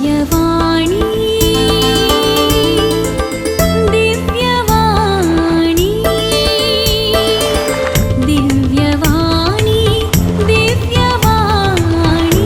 दिव्यवाणी, दिव्यवाणी, दिव्यवाणी, दिव्यवाणी.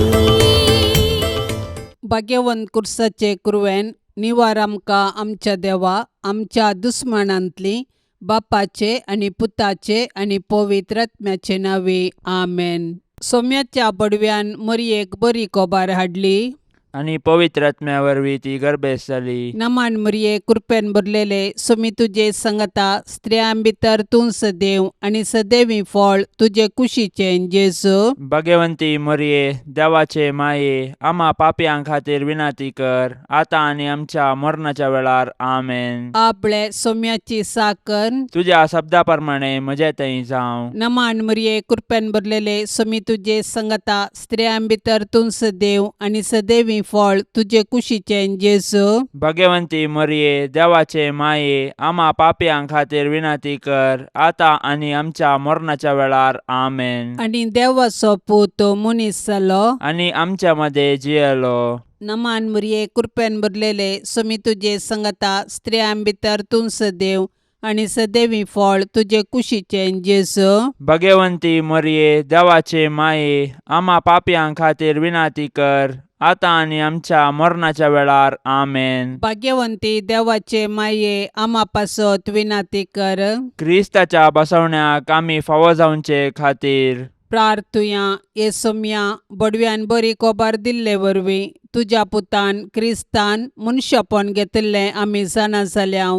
भाग्यवंत कुर्साचे कुरवेन निवार आमकां आमच्या देवा आमच्या दुस्मानांतली बापाचे आनी पुताचे आनी पवित्र आत्म्याचे नांवे, आमेन. सोम्याच्या बडव्यान मरयेक बरी कोबार हाडली. आनी पवित्र आत्म्या वरवीं ती गर्भेस्त जाली. नमान मरये, कृपेन भरलेले, सोमी तुजे संगता, स्त्रियां भितर तूं सदैव आनी सदैवी फळ तुजे कुशीचें जेजू. भगवंती मरये, देवाचे माये, आमा पापयां खातीर विनंती कर, आतां आनी आमच्या मरणाच्या वेळार. आमेन. आपले सोम्याची साकर. तुज्या शब्दा प्रमाणे म्हजे थंय जावं. नमान मरये, कृपेन भरलेले, सोमी तुजे संगता, स्त्रियां भितर तूं सदैव आनी सदैवी फळ तुजे कुशीचें जेजू. भगवंती मरये, देवाचे माये, आमा पापयां खातीर विनंती कर, आतां आनी आमच्या मरणाच्या वेळार. आमेन. आनी देवाचो पूत मनीस जालो. आनी आमच्या मदें जियेलो. नमान मरये, कृपेन भरलेले, सोमी तुजे संगता, स्त्रियां भितर तूं सदैव आनी सदैवी फळ तुजे कुशीचें जेजू. भगवंती मरये, देवाचे माये, आमा पापयां खातीर विनंती कर, आतां आनी आमच्या मरणाच्या वेळार. आमेन. भाग्यवंती देवाचे माये, आमा पासत विनंती कर. क्रिस्ताच्या बसवण्याक आमी फावो जावचे खातीर. प्रार्थुया. ये सोम्या, बडव्यान बरी कोबार दिल्ले वरवीं तुज्या पुतान क्रिस्तान मनशापण घेतिल्लें आमी जाणा जाल्या.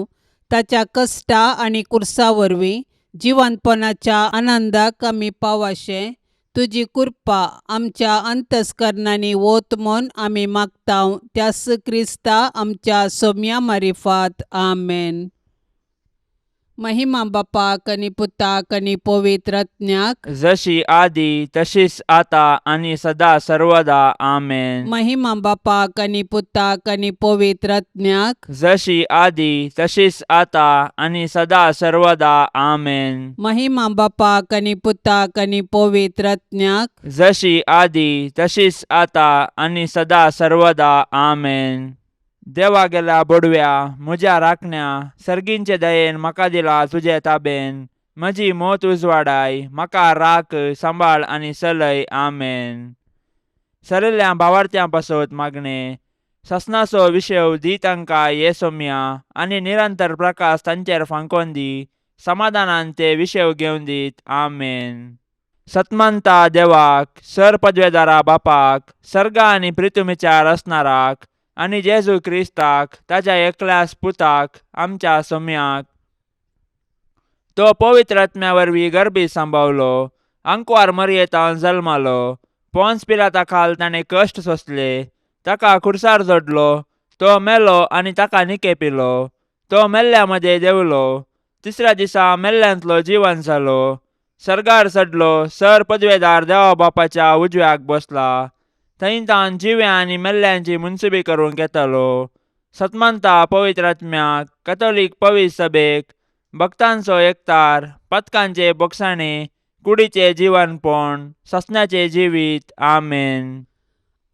ताच्या कश्टा आनी कुर्सा वरवीं जिवंतपणाच्या आनंदाक आमी पावाशें तुजी कृपा आमच्या अंतस्करणांनी वत म्हूण आमी मागता, त्यास क्रिस्ता आमच्या सोम्या मारिफात. आमेन. महिमा बापाक आनी पुताक आनी पवित्र आत्म्याक. जशी आदी तशीच आता आनी सदा सर्वदा. आमेन. महिमा बापाक आनी पुताक आनी पवित्र आत्म्याक. जशी आदी तशीच आता आनी सदा सर्वदा. आमेन. महिमा बापाक आनी पुताक आनी पवित्र आत्म्याक. जशी आदी तशीच आता आनी सदा सर्वदा. आमेन. देवा गेल्या बोडव्या, म्हज्या राखण्या, सर्गींचे दयेन म्हाका दिला तुजे ताबेन. म्हजी मोत उजवाडाय, म्हाका राख, सांबाळ आनी चलय. आमेन. सरिल्ल्या भावार्थ्यां पासत मागणें. ससनाचो विशेव दी तांकां ये सोम्या, आनी निरंतर प्रकाश तांचेर फांकोन दी. समाधानान ते विशेव घेवन दीत. आमेन. सतमंता देवाक, सर पदवेदारा बापाक, सर्गा आनी प्रितुमीच्या रचणाराक, आनी जेजू क्रिस्ताक ताच्या एकल्याच पुताक, आमच्या सोम्याक, तो पवित्र आत्म्या वरवीं गर्भी सांबावलो, आंकवार मरयेतान जल्मालो, पोन्स पिलाता खाल ताणें कश्ट सोंसले, ताका खुर्सार जोडलो, तो मेलो आनी ताका निकेपिलो, तो मेल्ल्या मदें देंवलो, तिसऱ्या दिसा मेल्ल्यांतलो जिवन जालो, सर्गार चडलो, सर पदवेदार देवा बापाच्या उजव्याक बसला, थंय तावन जिव्या आनी मेल्ल्यांची मुनसुबी करूंक येतालो. सतमंता पवित्र आत्म्याक, कथोलीक पवित्र सभेक, भक्तांचो एकतार, पथकांचे बोगसाणे, कुडीचे जिवनपण, ससण्याचे जिवीत. आमेन.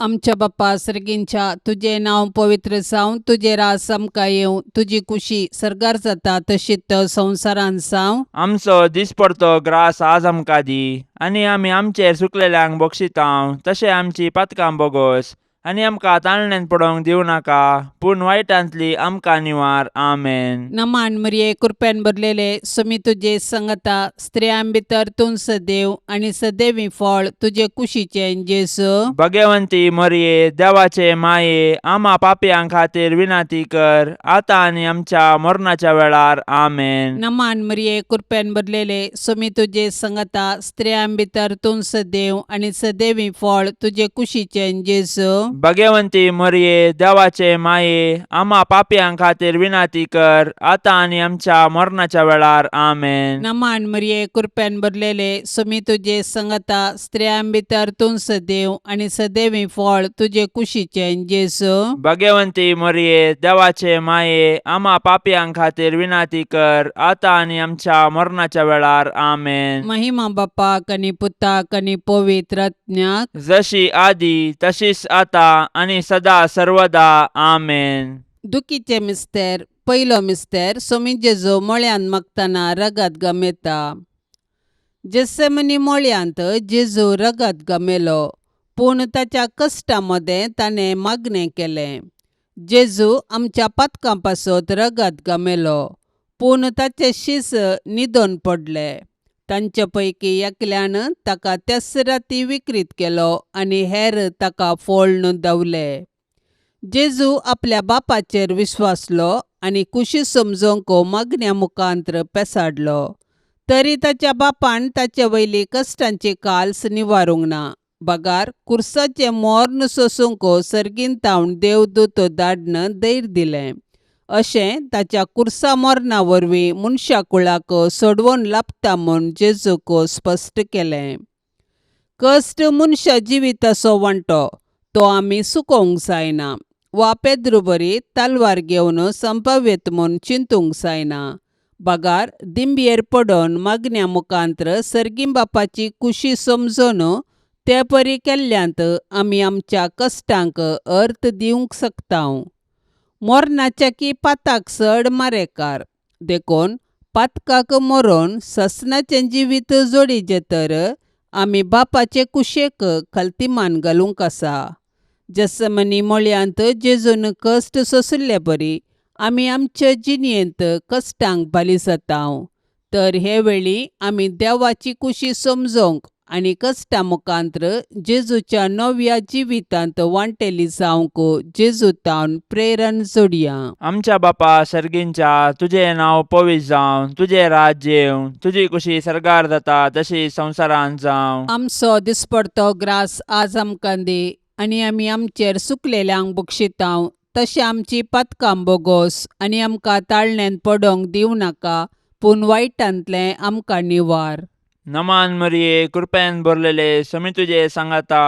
आमच्या बाप्पा सर्गींच्या, तुजें नांव पवित्र जावं, तुजें राज आमकां येवं, तुजी कुशी सर्गार जाता तशीच संवसारांत जावं. आमचो दिसपडतो ग्रास आज आमकां दी, आनी आमी आमचेर चुकलेल्यांक बक्षितांव तशें आमची पातकां बोगोस, आनी आमकां ताळण्यांत पडोवंक दिवं नाका, पूण वायटांतली आमकां निवार. आमेन. नमान मरिये, कृपेन भरलेले, सुमी तुजे संगता, स्त्रियां भितर तूं सदैव आनी सदैवी फळ तुजे कुशीचें जेजू. भगवंती मरिये, देवाचे माये, आमा पापयां खातीर विनंती कर, आतां आनी आमच्या मरणाच्या वेळार. आमेन. नमान मरिये, कृपेन भरलेले, सुमी तुजे संगता, स्त्रियां भितर तूं सदैव आनी सदैवी फळ तुजे कुशीचें जेजू. भगवंती मरिये, देवाचे माये, आमा पापयां खातीर विनंती कर, आतां आनी आमच्या मरणाच्या वेळार. आमेन. नमान मरिये, कृपेन भरलेले, सुमी तुजे संगता, स्त्रियां भितर तूं सदैव आनी सदैवी फळ तुजे कुशीचें जेजू. भगवंती मरिये, देवाचे माये, आमा पापयां खातीर विनंती कर, आतां आनी आमच्या मरणाच्या वेळार. आमेन. महिमा बापाक आनी पुताक आनी पवित्र आत्म्याक. जशी आदी तशीच आता आतां आनी सदा सर्वदा. आमेन. दुखीचे मिस्तेर. पयलो मिस्तेर. सोमी जेजू मळ्यांत मागतना रगत गमेता. जेसेमनी मळ्यांत जेजू रगत गमेलो, पूण ताच्या कश्टा मदें ताणें मागणें केलें. जेजू आमच्या पातकां पासत रगत गमेलो, पूण ताचे शीस न्हिदोन पडले. तांचे पैकी एकल्यान ताका त्याच राती विक्रीत केलो आनी हेर ताका फोळ्ण धांवले. जेजू आपल्या बापाचेर विश्वासलो आनी कुशी समजोवंक मागण्या मुखांत्र पेसाडलो. तरी ताच्या बापान ताचे वयली कश्टांची काल्स निवारूंक ना, बगार कुर्साचें मोर्न सोसूंक सर्गीन तावन देवदूत धाडन धैर्य दिलें. अशें ताच्या कुर्सा मरणा वरवीं मनशा कुळाक सोडवण लाबता म्हूण जेजूक स्पश्ट केलें. कश्ट मनशा जिविताचो वांटो, तो आमी चुकोवंक जायना वा पेद्रू बरी तलवार घेवन संपाव्यत म्हूण चिंतूंक जायना, बगार दिंबयेर पडोन मागण्या मुखांत्र सर्गीं बापाची कुशी समजून ते परी केल्ल्यांत आमी आमच्या कश्टांक अर्थ दिवंक शकता. मरणाच्या की पाताक चड मारेकार, देखून पातकाक मरोन ससनाचें जिवीत जोडीचें तर आमी बापाचे कुशेक खलतीमान घालूंक आसा. जसमनी मळयांत जेजून कश्ट सोंशिल्ले बरी आमी आमचे जिणेंत कश्टांक बाली जाता. तर हे वेळी आमी देवाची कुशी समजोवंक आनी कश्टा मुखांत्र जेजूच्या नव्या जिवितांत वांटेली जावंक जेजू तावन प्रेरण जोडया. आमच्या बापा सर्गींच्या, तुजें नांव पवित्र जावं, तुजें राज्य येवं, तुजी कुशी सर्गार जाता तशी संवसारांत जावं. आमचो दिसपडतो ग्रास आज आमकां दी आनी आमी आमचेर सुकलेल्यांक बक्षितांव तशें आमची पातकां बोगोस आनी आमकां ताळण्यांत पडोंक दिवं नाका, पूण वायटांतलें आमकां निवार. नमान मरिये, कृपेन भरलेले, समी तुजे सांगाता,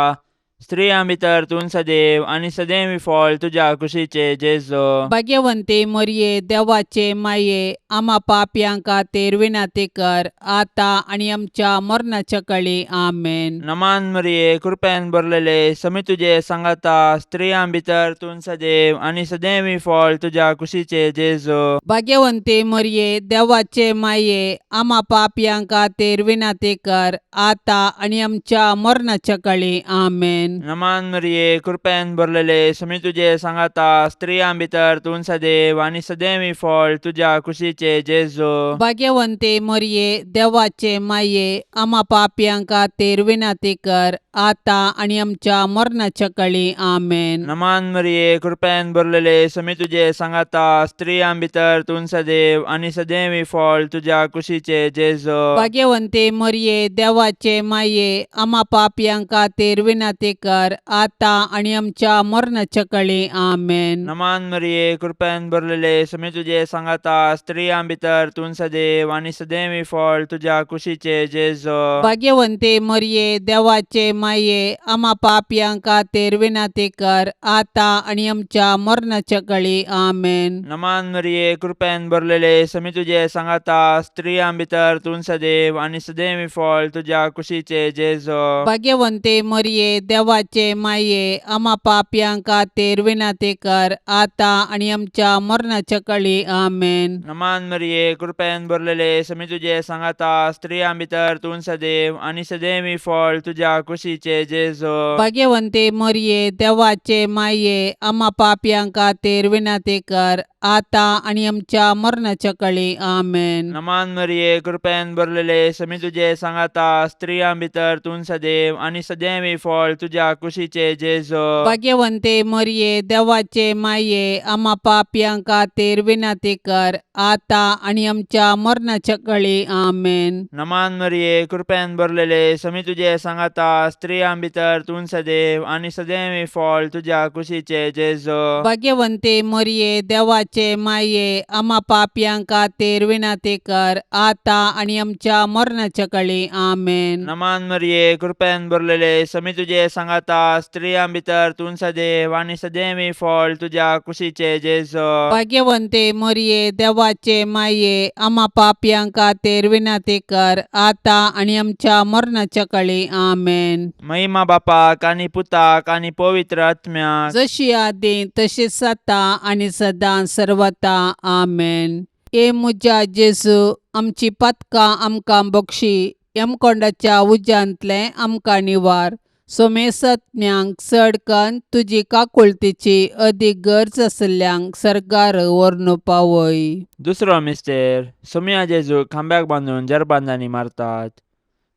स्त्रियां भितर तूं सदैव आनी सदैव फळ तुज्या कुशीचे जेजो. भाग्यवंती मरिये, देवाचे माये, आमा पापयां खातीर विनंती कर, आतां आनी आमच्या मरणाच्या कळी. आमेन. नमान मरिये, कृपेन भरलेले, समी तुजे सांगाता, स्त्रियां भितर तूं सदैव आनी सदैव फळ तुज्या कुशीचे जेजो. भाग्यवंती मरिये, देवाचे माये, आमा पापयां खातीर विनंती कर, आतां आनी आमच्या मरणाच्या कळी. आमेन. नमान मरिये, कृपेन भरलेले, समी तुजे सांगाता, स्त्रियां भितर तूं सदैव आनी सदैव फळ तुज्या कुशीचे जेजो. भाग्यवंती मरिये, देवाचे माये, आमा पापयां खातीर विनंती कर, आतां आनी आमच्या मरणाच्या कळी. आमेन. नमान मरिये, कृपेन भरलेले, समी तुजे सांगाता, स्त्रियां भितर तूं सदैव आनी सदैव फळ तुज्या कुशीचे जेजो. भाग्यवंती मरिये, देवाचे माये, आमा पापयां खातीर विनंती कर, आतां आनी आमच्या मरणाच्या कळी. आमेन. नमान मरिये, कृपेन भरलेले, समी तुजे सांगाता, स्त्रियां भितर तूं सदैव आनी सदैव फळ तुज्या कुशीचे जेजो. भाग्यवंती मरिये, देवाचे माये, आमा पापयां खातीर विनंती कर, आतां आनी आमच्या मरणाच्या कळी. आमेन. नमान मरिये, कृपेन भरलेले, समी तुजे सांगाता, स्त्रियां भितर तूं सदैव आनी सदैव फळ तुज्या कुशीचे जेजो. भाग्यवंती मरिये, देवाचे माये, आमा पापयां खातीर विनंती कर, आतां आनी आमच्या मरणाच्या कळी. आमेन. नमान मरिये, कृपेन भरलेले, समी तुजे सांगाता, स्त्रियां भितर तूं सदैव आनी सदैव फळ तुज्या कुशीचे जेजो. भाग्यवंती मरिये, देवाचे माये, आमा पापयां खातीर विनंती कर, आतां आनी आमच्या मरणाच्या कळी. आमेन. नमान मरिये, कृपेन भरलेले, समी तुजे सांगाता, स्त्रियां भितर तूं सदैव आनी सदैव फळ तुज्या कुशीचे जेजो. भाग्यवंती मरिये, देवाचे माये, आमा पापयां खातीर विनंती कर, आतां आनी आमच्या मरणाच्या कळी. आमेन. नमान मरिये, कृपेन भरलेले, समी तुजे सांगाता, स्त्रियां भितर तूं सदैव आनी सदैव फळ तुज्या कुशीचे जेजो. भाग्यवंती मरिये, देवाचे देवाचे माये आमा पापयां खातीर विनंती कर आतां आनी आमच्या मरणाच्या कळी. आमेन. नमान मरिये, कृपेन भरलेले, समी तुजे सांगाता, स्त्रियां भितर तूं सदैव आनी सदैवी फळ तुज्या कुशीचे जेजो. भाग्यवंते मोरये, देवाचे माये, आमा पापयां खातीर विनंती कर आतां आनी आमच्या मरणाच्या कळी. आमेन. महिमा बापाक आनी पुताक आनी पवित्र आत्म्याक. जशी आदी तशीच आतां आनी सदां सर्वता. आमेन. हे म्हज्या जेजू, आमची पातकां आमकां बक्षी, यमकोंडाच्या उज्यांतलें आमकां निवार, सोमेसत्म्यांक चड कन्न तुजी काकुळतीची अदीक गरज आशिल्ल्यांक सर्गार व्हरून पावय. दुसरो मिस्तेर. सोमया जेजूक खांब्याक बांदून जरबांदांनी मारतात.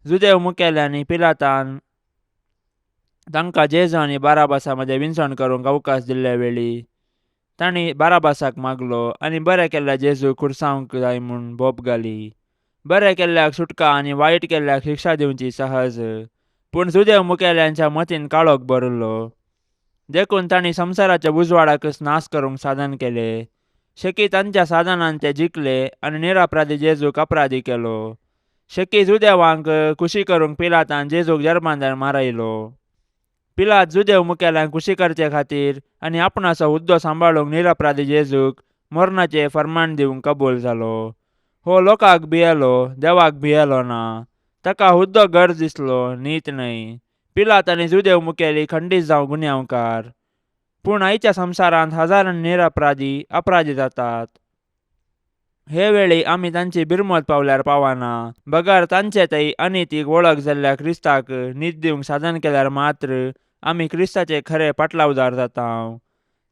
जुदेव मुखेल्यांनी पिलातान तांकां जेजू आनी बाराबासा मदें विनसण करूंक अवकाश दिल्ले वेळी तांणी बाराबासाक मागलो आनी बरें केल्ल्या जेजूक खुर्सावंक जाय म्हूण बोब घाली. बरें केल्ल्याक सुटका आनी वायट केल्ल्याक शिक्षा दिवची सहज, पूण जुदेव मुखेल्यांच्या मतीन काळोख भरिल्लो, देखून तांणी संवसाराच्या उजवाडाकच नाश करूंक साधन केलें. शेकी तांच्या साधनान ते जिखले आनी निरपराधी जेजूक अपराधी केलो. शेकी जुदेवांक खुशी करूंक पिलातान जेजूक जर्मांदार मारयलो. पिलात जुदेव मुखेल्यांक खुशी करचे खातीर आनी आपणाचो हुद्दो सांबाळूंक निरपराधी जेजूक मरणाचें फर्मान दिवंक कबूल जालो. हो लोकांक भियेलो, देवाक भियेलो ना. ताका हुद्दो गरज दिसलो, नीत न्हय. पिलात आनी जुदेव मुखेली खंडीत जावं गुन्यांवकार, पूण आयच्या संवसारांत हजारांनी निरपराधी अपराधी जातात. हे वेळी आमी तांची बिरमत पावल्यार पावना, बगर तांचे थंय अनितीक वळख जाल्ल्या क्रिस्ताक नीत दिवंक साधन केल्यार मात्र आमी क्रिस्ताचे खरे पाटलावदार जाता.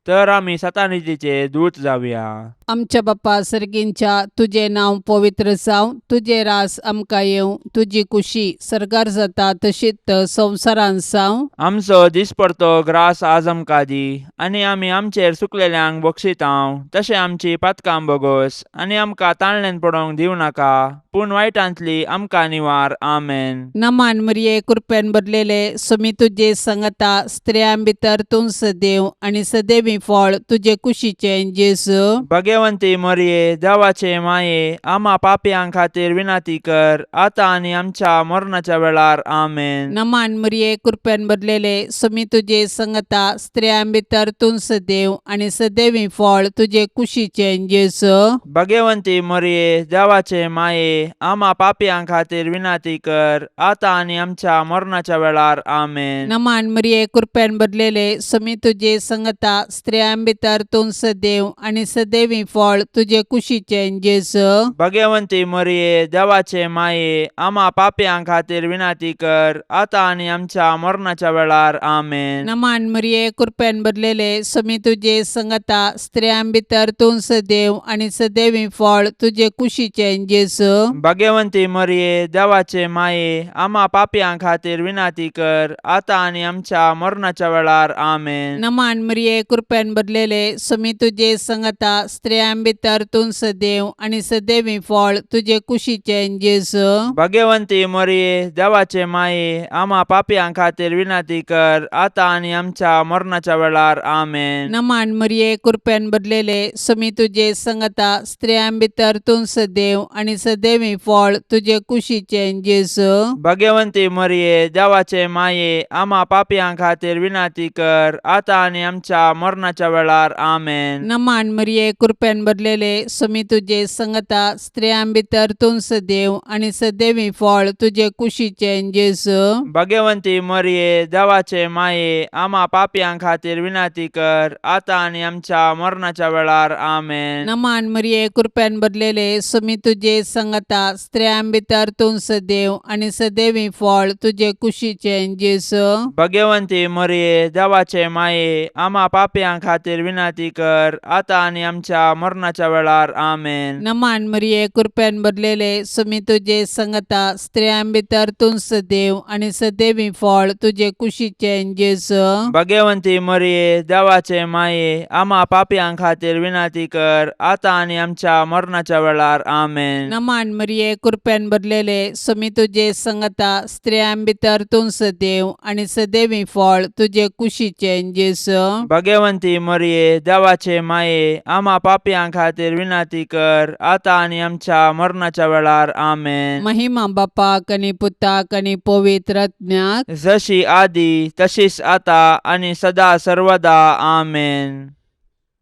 तर आमी सतानितीचे दूत जावया. आमच्या बाप्पा सर्गींच्या, तुजें नांव पवित्र जावं, तुजें रास आमकां येवं, तुजी कुशी सर्गार जाता तशीच संवसारांत जावं. आमचो दिसपडतो ग्रास आज आमकां दी, आनी आमी आमचेर चुकलेल्यांक बक्षितांव तशें आमची पातकां बोगोस, आनी आमकां ताळणेन पडोवंक दिवं नाका, पूण वायटांतली आमकां निवार. आमेन. नमान मरिये, कृपेन भरलेले, सुमी तुजे संगता, स्त्रियां भितर तूं सदैव आनी सदैवी फळ तुजे कुशीचें जेजू. भगवंती मरिये, देवाचे माये, आमा पापयां खातीर विनंती कर आतां आनी आमच्या मरणाच्या वेळार. आमेन. नमान मरिये, कृपेन भरलेले, सुमी तुजे संगता, स्त्रियां भितर तूं सदैव आनी सदैवी फळ तुजे कुशीचें जेजू. भगवंती मरिये, देवाचे माये, आमा पापयां खातीर विनंती कर आतां आनी आमच्या मरणाच्या वेळार. आमेन. नमान मरिये, कृपेन भरलेले, सुमी तुजे संगता, स्त्रियां भितर तूं सदैव आनी सदैवी फळ तुजे कुशीचें जेजू. भगवंती मरिये, देवाचे माये, आमा पापयां खातीर विनंती कर आतां आनी आमच्या मरणाच्या वेळार. आमेन. नमान मरिये, कृपेन भरलेले, सुमी तुजे संगता, स्त्रियां भितर तूं सदैव आनी सदैवी फळ तुजे कुशीचें जेजू. भगवंती मरिये, देवाचे माये, आमा पापयां खातीर विनंती कर आतां आनी आमच्या मरणाच्या वेळार. आमेन. नमान मरिये, कृपेन भरलेले, सुमी तुजे संगता, स्त्रियां भितर तूं सदैव आनी सदैवी फळ तुजे कुशीचें जेजू. भगवंती मरिये, देवाचे माये, आमा पापयां खातीर विनंती कर आतां आनी आमच्या मरणाच्या वेळार. आमेन. नमान मरिये, कृपेन भरलेले, सुमी तुजे संगता, स्त्रियां भितर तूं सदैव आनी सदैवी फळ तुजे कुशीचें जेजू. भगवंती मरिये, देवाचे माये, आमा पापयां खातीर विनंती कर आतां आनी आमच्या मरणाच्या वेळार. आमेन. नमान मरिये, कृपेन भरलेले, सुमी तुजे संगता, स्त्रियां भितर तूं सदैव आनी सदैवी फळ तुजे कुशीचें जेजू. भगवंती मरिये, देवाचे माये, आमा पापयां खातीर विनंती कर आतां आनी आमच्या मरणाच्या वेळार. आमेन. नमान मरिये, कृपेन भरलेले, सुमी तुजे संगता, स्त्रियां भितर तूं सदैव आनी सदैवी फळ तुजे कुशीचें जेजू. भगवंती मरिये, देवाचे माये, आमा पापयां खातीर विनंती कर आतां आनी आमच्या मरणाच्या वेळार. आमेन. नमान मरिये, कृपेन भरलेले, सुमी तुजे संगता, स्त्रियां भितर तूं सदैव आनी सदैवी फळ तुजे कुशीचें जेजू. भगवंती मरिये, देवाचे माये, आमा पापयां खातीर विनंती कर आतां आनी आमच्या मरणाच्या वेळार. आमेन. नमान मरिये, कृपेन भरलेले, सुमी तुजे संगता, स्त्रियां भितर तूं सदैव आनी सदैवी फळ तुजे कुशीचें जेजू. भगवंती भाग्यवंती मरिये देवाचे माये आमा पापयां खातीर विनंती कर आतां आनी आमच्या मरणाच्या वेळार. आमेन. महिमा बापाक आनी पुताक आनी पवित्र आत्म्याक. जशी आदी तशीच आता आनी सदा सर्वदा. आमेन.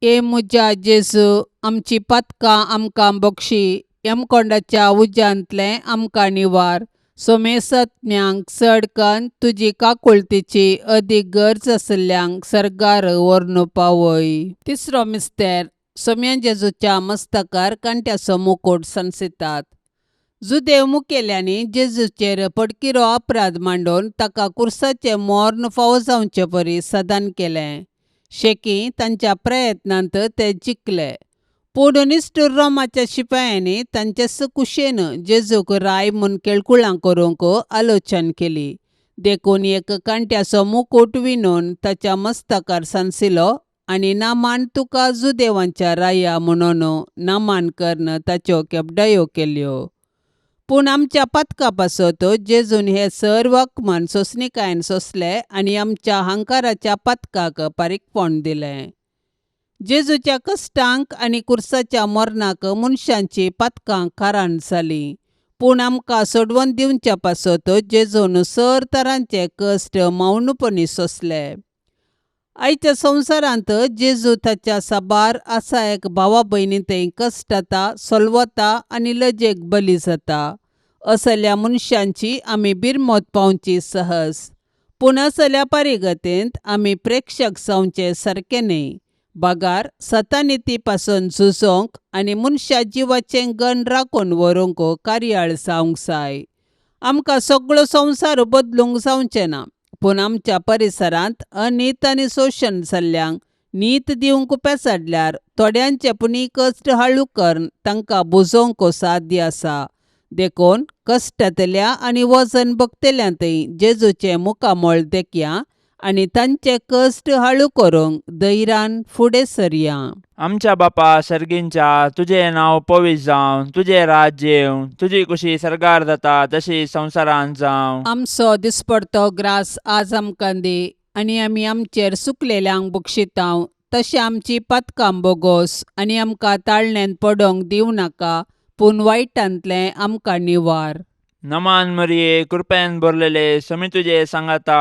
ए म्हज्या जेजू, आमची पातकां आमकां बक्षी, यमकोंडाच्या उज्यांतलें आमकां निवार, सोमेसत्म्यांक चड कन्न तुजी काकुळतीची अदीक गरज आशिल्ल्यांक सर्गार व्हरून पावय. तिसरो मिस्तेर. सोम्या जेजूच्या मस्तकार कांट्याचो मुकूट सांसितात. जुदेव मुखेल्यांनी जेजूचेर पडकिरो अपराध मांडून ताका कुर्साचें मर्ण फावो जावचे परी सदान केलें. शेकी तांच्या प्रयत्नांत ते जिखले, पूण निश्ठूर रोमाच्या शिपायांनी तांचे कुशेन जेजूक राय म्हूण केळकुळां करूंक आलोचन केली. देखून एक कांट्याचो मुकूट विणून ताच्या मस्तकार सांसिलो आनी नामान तुका जुदेवांच्या राया म्हणून नामान करून ताच्यो केपडायो केल्यो. पूण आमच्या पातका पासत जेजून हे सर्व अपमान सोंसणिकायेन सोंसले आनी आमच्या हंकाराच्या पातकाक पारीकपण दिलें. जेजूच्या कश्टांक आनी कुर्साच्या मरणाक मनशांची पातकां कारण जालीं, पूण आमकां सोडवून दिवच्या पासत जेजून सर तरांचे कश्ट मौनपणी सोंसले. आयच्या संवसारांत जेजू ताच्या साबार आसा एक भावा भयणी थंय कश्टता, सोलवता आनी लजेक बली जाता. असल्या मनशांची आमी बिरमत पावची सहज, पूण असल्या परिगतेंत आमी प्रेक्षक जावचे सारकें न्हय, बगार सतानिती पासून झुजोंक आनी मनशा जिवाचें गण राखून व्हरूंक कार्याळ जावंक जाय. आमकां सगळो संवसार बदलूंक जावचें ना, पूण आमच्या परिसरांत अनीत आनी शोशण जाल्ल्यांक नीत दिवंक पेसाडल्यार थोड्यांचे पुणी कश्ट हाळू करून तांकां बुजोवंक साध्य आसा. देखून कश्टांतल्या आनी वजन भोगतल्या थंय जेजूचें मुखामळ देखया आनी तांचे कश्ट हाळू करूंक धैर्यान फुडें सरया. आमच्या बापा सर्गींच्या, तुजें नांव पवित्र जावं, तुजें राज्य येवं, तुजी कुशी सर्गार जाता तशी संवसारांत जावं. आमचो दिसपडतो ग्रास आज आमकां दी आनी आमी आमचेर सुकलेल्यांक बक्षितांव तशें आमची पातकां बोगोस आनी आमकां ताळण्यांत पडोंक दिवं नाका, पूण वायटांतलें आमकां निवार. नमान मरिये, कृपेन भरलेले, समी तुजे सांगाता,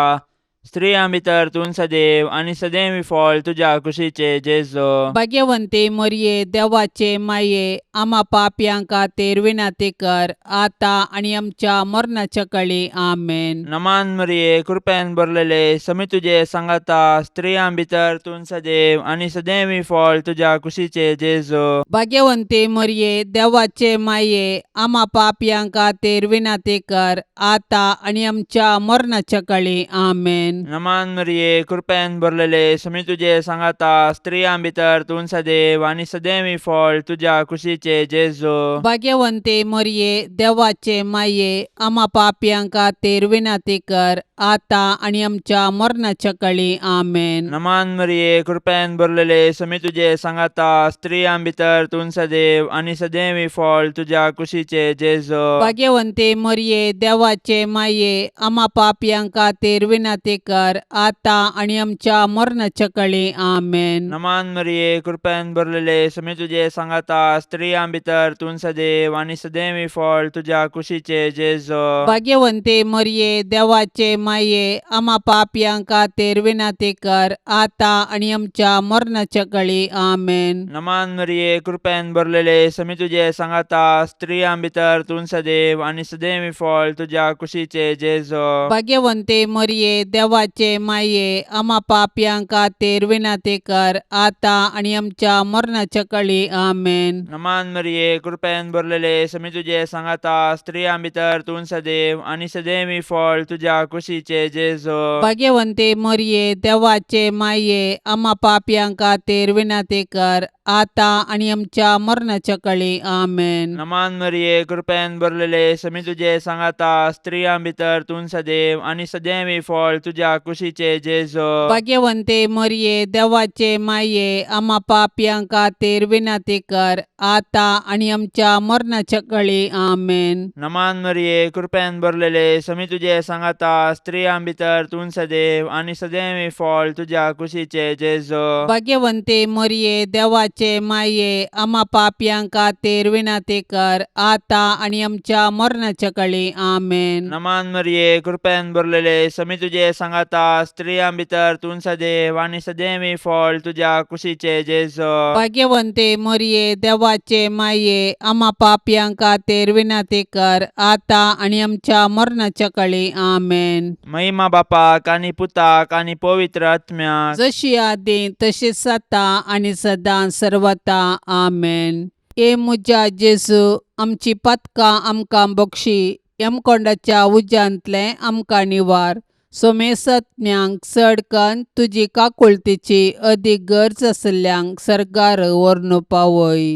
स्त्रियां भितर तूं सदैव आनी सदैव फळ तुज्या कुशीचे जेजो. भाग्यवंती मरिये, देवाचे माये, आमा पापयां खातीर विनंती कर आतां आनी आमच्या मरणाच्या कळी. आमेन. नमान मरिये, कृपेन भरलेले, समी तुजे सांगाता, स्त्रियां भितर तूं सदैव आनी सदैव फळ तुज्या कुशीचे जेजो. भाग्यवंती मरिये, देवाचे माये, आमा पापयां खातीर विनंती कर आतां आनी आमच्या मरणाच्या कळी. आमेन. नमान मरिये, कृपेन भरलेले, समी तुजे सांगाता, स्त्रियां भितर तूं सदैव आनी सदैव फळ तुज्या कुशीचे जेजो. भाग्यवंती मरिये, देवाचे माये, आमा पापयां खातीर विनंती कर आतां आनी आमच्या मरणाच्या कळी. आमेन. नमान मरिये, कृपेन भरलेले, समी तुजे सांगाता, स्त्रियां भितर तूं सदैव आनी सदैव फळ तुज्या कुशीचे जेजो. भाग्यवंती मरिये, देवाचे माये, आमा पापयां खातीर विनंती कर आतां आनी आमच्या मरणाच्या कळी. आमेन. नमान मरिये, कृपेन भरलेले, समी तुजे सांगाता, स्त्रियां भितर तूं सदैव आनी सदैव फळ तुज्या कुशीचे जेजो. भाग्यवंती मरिये, देवाचे माये, आमा पापयां खातीर विनंती कर आतां आनी आमच्या मरणाच्या कळी. आमेन. नमान मरिये, कृपेन भरलेले, समी तुजे सांगाता, स्त्रियां भितर तूं सदैव आनी सदैव फळ तुज्या कुशीचे जेजो. भाग्यवंती मरिये, देवाचे माये, आमा पापयां खातीर विनंती कर आतां आनी आमच्या मरणाच्या कळी. आमेन. नमान मरिये, कृपेन भरलेले, समी तुजे सांगाता, स्त्रियां भितर तूं सदैव आनी सदैव फळ तुज्या कुशीचे जेजो. भाग्यवंती मरिये, देवाचे माये, आमा पापयां खातीर विनंती कर आतां आनी आमच्या मरणाच्या कळी. आमेन. नमान मरिये, कृपेन भरलेले, समी तुजे सांगाता, स्त्रियां भितर तूं सदैव आनी सदैव फळ तुज्या तुज्या कुशीचे जेजो. भाग्यवंते मरये, देवाचे माये, आमा पापयां खातीर विनंती कर, आतां आनी आमच्या मरणाच्या कळी. आमेन. नमान मरिये, कृपेन भरलेले, समी तुजे सांगाता, स्त्रियां भितर तूं सदैव आनी सदैव फळ तुज्या कुशीचे जेजो. भाग्यवंते मरये, देवाचे माये, आमा पापयां खातीर विनंती कर, आतां आनी आमच्या मरणाच्या कळी. आमेन. नमान मरिये, कृपेन भरलेले, समी तुजे सांगाता, स्त्रियां भितर तूं सदैव आनी सदैव फळ तुज्या कुशीचे जेजो. भाग्यवंते मरये, देवाचे माये, आमा पापयां खातीर विनंती कर, आतां आनी आमच्या मरणाच्या कळी. आमेन. महिमा बापाक आनी पुताक आनी पवित्र आत्म्याक. जशी आदी तशीच आतां आनी सदां सर्वता. आमेन. ए म्हज्या जेजू, आमची पातकां आमकां बक्षी, यमकोंडाच्या उज्यांतलें आमकां निवार, सोमेसत्म्यांक चड कन्न तुजी काकुळतीची अदीक गरज आशिल्ल्यांक सर्गार व्हरून पावय.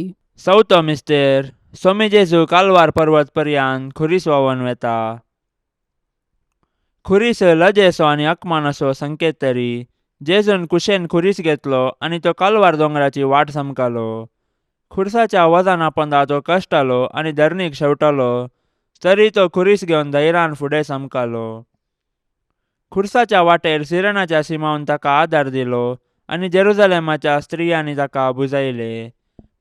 चवथो मिस्तेर. सोमी जेजू कालवार पर्वत पर्यान खुरीस व्हांवन वेता. खुरीस लजेचो आनी अकमानाचो संकेत तरी जेजून कुशेन खुरीस घेतलो आनी तो कालवार दोंगराची वाट समकालो. खुरसाच्या वजना पोंदा तो कश्टालो आनी धरणीक शेवटालो, तरी तो खुरीस घेवन धैर्यान फुडें समकालो. खुरसाच्या वाटेर सिरणाच्या सिमावन ताका आदार दिलो आनी जेरुजलेमाच्या स्त्रियांनी ताका बुजायले.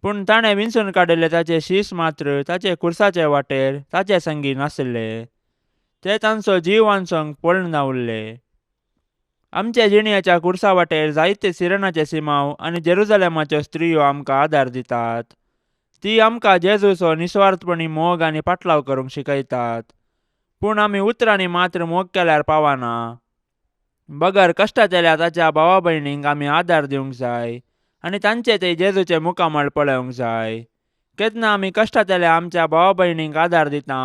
पूण ताणें विंचून काडिल्ले ताचे शीस मात्र ताचे खुरसाचे वाटेर ताचे संगी नासले. ते तांचो जीव वांचोवंक पळून उरले. आमच्या जिणयाच्या खुरसा वाटेर जायते सिरणाचे सिमाव आनी जेरुजलेमाच्यो स्त्रियो आमकां आदार दितात. ती आमकां जेजूचो निस्वार्थपणी मोग आनी पाटलाव करूंक शिकयतात. पूण आमी उतरांनी मात्र मोग केल्यार पावना, बगर कश्टांतल्या ताच्या भावा भयणींक आमी आदार दिवंक जाय आनी तांचे ते जेजूचे मुखामळ पळोवंक जाय. केन्ना आमी कश्टांतल्या आमच्या भावा भयणींक आदार दिता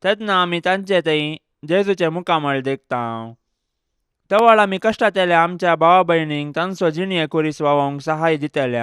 तेन्ना आमी तांचे थंय जेजूचे मुखामळ देखता. तवळ आमी कश्टांतल्या आमच्या भावा भयणींक तांचो जिणये खुरीस व्हांवोवंक सहाय दितले.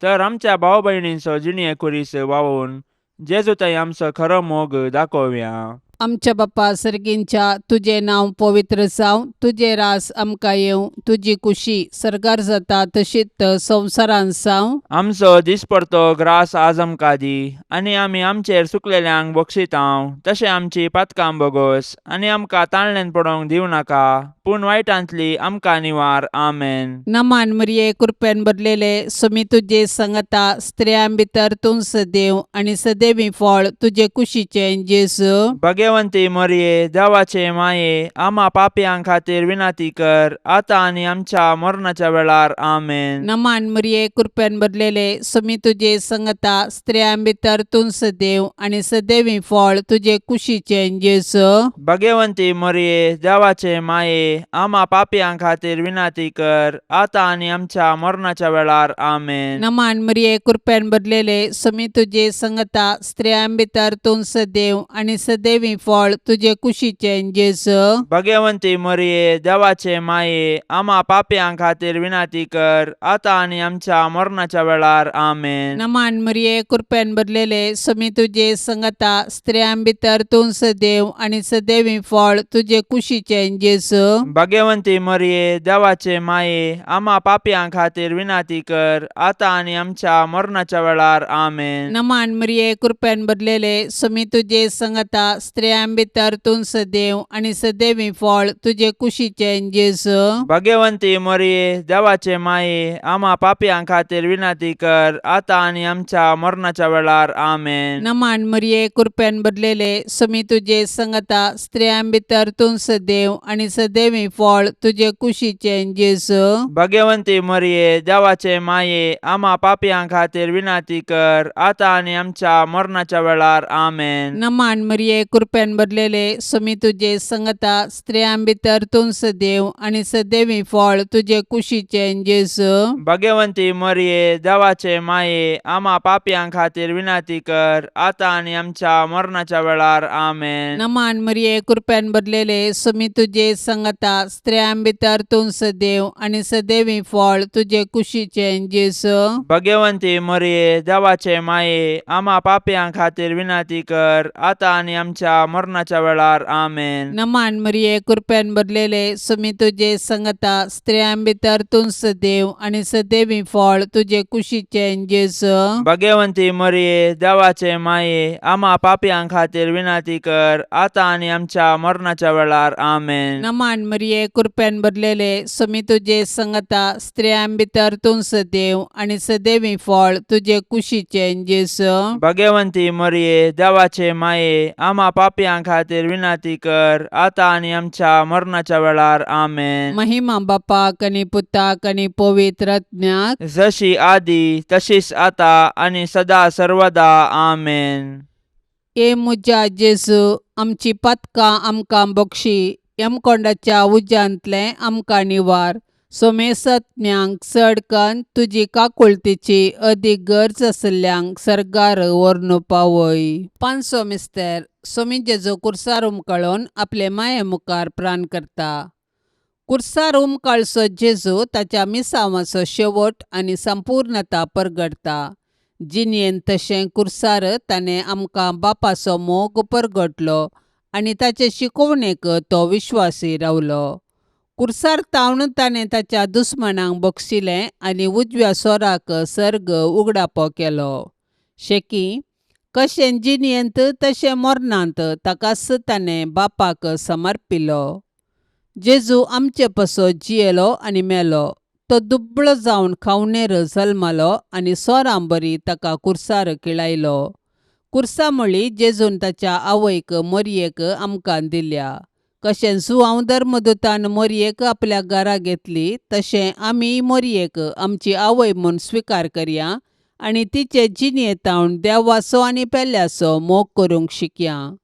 तर आमच्या भाव भयणींचो जिणये खुरीस व्हांवोवन जेजू थंय आमचो खरो मोग दाखोवया. आमच्या बाप्पा सर्गींच्या, तुजें नांव पवित्र जावं, तुजें रास आमकां येवं, तुजी कुशी सर्गार जाता तशीच संवसारांत जावं. आमचो दिसपडतो ग्रास आज आमकां दी आनी आमी आमचेर सुकलेल्यांक बक्षितांव तशें आमची पातकां बोगोस आनी आमकां ताळण्यान पडोवंक दिवं नाका, पूण वायटांतली आमकां निवार. आमेन. नमान मरिये, कृपेन भरलेले, सुमी तुजे संगता, स्त्रियां भितर तूं सदैव आनी सदैवी फळ तुजे कुशीचें जेजू. भगवंती मरिये, देवाचे माये, आमा पापयां खातीर विनंती कर, आतां आनी आमच्या मरणाच्या वेळार. आमेन. नमान मरिये, कृपेन भरलेले, सुमी तुजे संगता, स्त्रियां भितर तूं सदैव आनी सदैवी फळ तुजे कुशीचें जेजू. भगवंती मरिये, देवाचे माये, आमा पापयां खातीर विनंती कर, आतां आनी आमच्या मरणाच्या वेळार. आमेन. नमान मरिये, कृपेन भरलेले, सुमी तुजे संगता, स्त्रियां भितर तूं सदैव आनी सदैवी फळ तुजे कुशीचें जेजू. भगवंती मरिये, देवाचे माये, आमा पापयां खातीर विनंती कर, आतां आनी आमच्या मरणाच्या वेळार. आमेन. नमान मरिये, कृपेन भरलेले, सुमी तुजे संगता, स्त्रियां भितर तूं सदैव आनी सदैवी फळ तुजे कुशीचें जेजू. भगवंती मरिये, देवाचे माये, आमा पापयां खातीर विनंती कर, आतां आनी आमच्या मरणाच्या वेळार. आमेन. नमान मरिये, कृपेन भरलेले, सुमी तुजे संगता, स्त्रियां भितर तूं सदैव आनी सदैवी फळ तुजे कुशीचें जेजू. भगवंती मरिये, देवाचे माये, आमा पापयां खातीर विनंती कर, आतां आनी आमच्या मरणाच्या वेळार. आमेन. नमान मरिये, कृपेन भरलेले, सुमी तुजे संगता, स्त्रियां भितर तूं सदैव आनी सदैवी फळ तुजे कुशीचें जेजू. भगवंती मरिये, देवाचे माये, आमा पापयां खातीर विनंती कर, आतां आनी आमच्या मरणाच्या वेळार. आमेन. नमान मरिये, कृपेन भरलेले, सुमी तुजे संगता, स्त्रियां भितर तूं सदैव आनी सदैवी फळ तुजे कुशीचें जेजू. भगवंती मरिये, देवाचे माये, आमा पापयां खातीर विनंती कर, आतां आनी आमच्या मरणाच्या वेळार. आमेन. नमान मरिये, कृपेन भरलेले, सुमी तुजे संगता, स्त्रियां भितर तूं सदैव आनी सदैवी फळ तुजे कुशीचें जेजू. भगवंती मरिये, देवाचे माये, आमा पापयां खातीर विनंती कर, आतां आनी आमच्या आमच्या मरणाच्या वेळार. आमेन. नमान मरिये, कृपेन भरलेले, सुमी तुजे संगता, स्त्रियां भितर तूं सदैव आनी सदैवी फळ तुजे कुशीचें जेजू. भगवंती मरिये, देवाचे माये, आमा पापयां खातीर विनंती कर, आतां आनी आमच्या मरणाच्या वेळार. आमेन. नमान मरिये, कृपेन भरलेले, सुमी तुजे संगता, स्त्रियां भितर तूं सदैव आनी सदैवी फळ तुजे कुशीचें जेजू. भगवंती मरिये, देवाचे माये, आमा पापयां खातीर विनंती कर, आतां आनी आमच्या मरणाच्या वेळार. आमेन. महिमा बापाक आनी पुताक आनी पवित्र आत्म्याक. जशी आदी तशीच आता आनी सदा सर्वदा. आमेन. ए म्हज्या जेजू, आमची पातकां आमकां बक्षी, यमकोंडाच्या उज्यांतलें आमकां निवार, सोमेसत्म्यांक चड कन्न तुजी काकुळतीची अदीक गरज आशिल्ल्यांक सर्गार व्हरून पावय. पांचसो मिस्तर. सोमी जेजू कुर्सार उमकळून आपले माये मुखार प्राण करता. कुर्सार उमकाळचो जेजू ताच्या मिसांवाचो शेवट आनी संपूर्णता परगटता. जिणेंत तशें कुर्सार ताणें आमकां बापाचो मोग परगटलो आनी ताचे शिकोवणेक तो विश्वासी रावलो. कुर्सार तावन ताणें ताच्या दुस्मानांक बक्षिलें आनी उजव्या सोराक सर्ग उगडापो केलो. शेकी कशें जिणेंत तशें मरणांत ताकाच ताणें बापाक समर्पिलो. जेजू आमचे पासत जियेलो आनी मेलो. तो दुबळो जावन खावणेर जल्मलो आनी सोरां बरी ताका कुर्सार किळायलो. कुर्सा म्हळी जेजून ताच्या आवयक मोरयेक आमकां दिल्या. कशें जुआंव धर्मदूतान मोरयेक आपल्या घरा घेतली तशें आमी मोरयेक आमची आवय म्हूण स्विकार करया आनी तिचे जिणेंत देवाचो आनी पेल्याचो मोग करूंक शिकया.